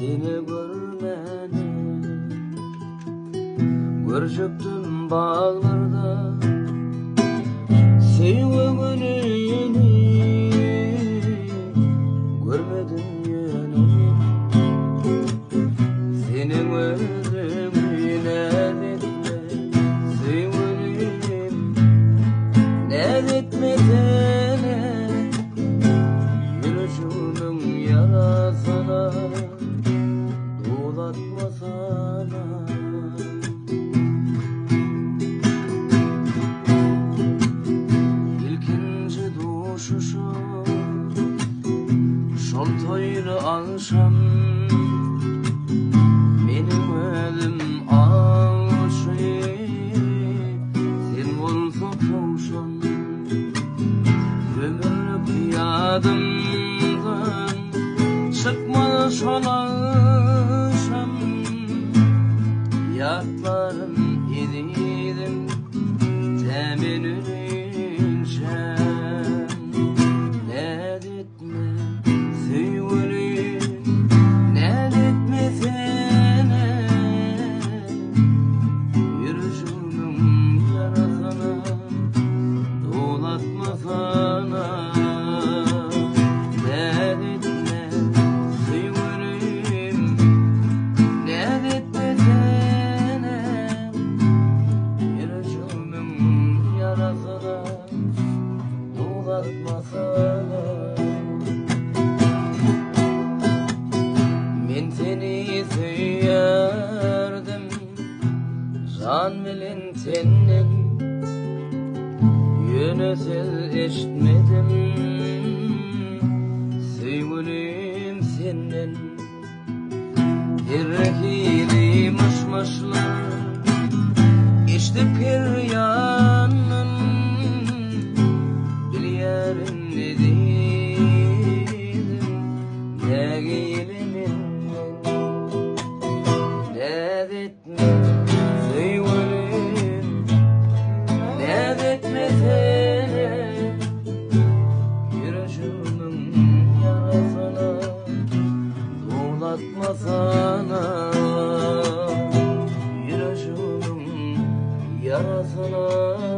Seni görmäne. Görjekdim baglarda Söýgi gülüni Görmedim ýöne men. Seniň özüňi näz etme Söýgülim Näz etmesene Ýürejigiň ýarasyna Duz atmasana. Ilkinji duşuşyk Şol toýly agşam Meniň özüm awçy Sen bolsa towşan. Ömürlik ýadymdan çykmaz şol agşam Ýatlaryn ezizim tä men ölünçäm Näz etme söýgülim näz etmesene Ýürežigimiň ýarasyna Dolatmasana Näz etme söýgülim Näz etmesene Ýürežigimiň ýarasyna Dolatmasana Men seni söýerdim Jan bilen tenden Ýöne söz eşitmedim Söýgülim senden Her hili myş-myşlar Eşdip her ýandan Bilýärin ezizim Nägile menden Näz etme söýgülim Näz etmesene Ýürežigimiň ýarasyna Dowlatmasana Ýürežigimiň ýarasyna.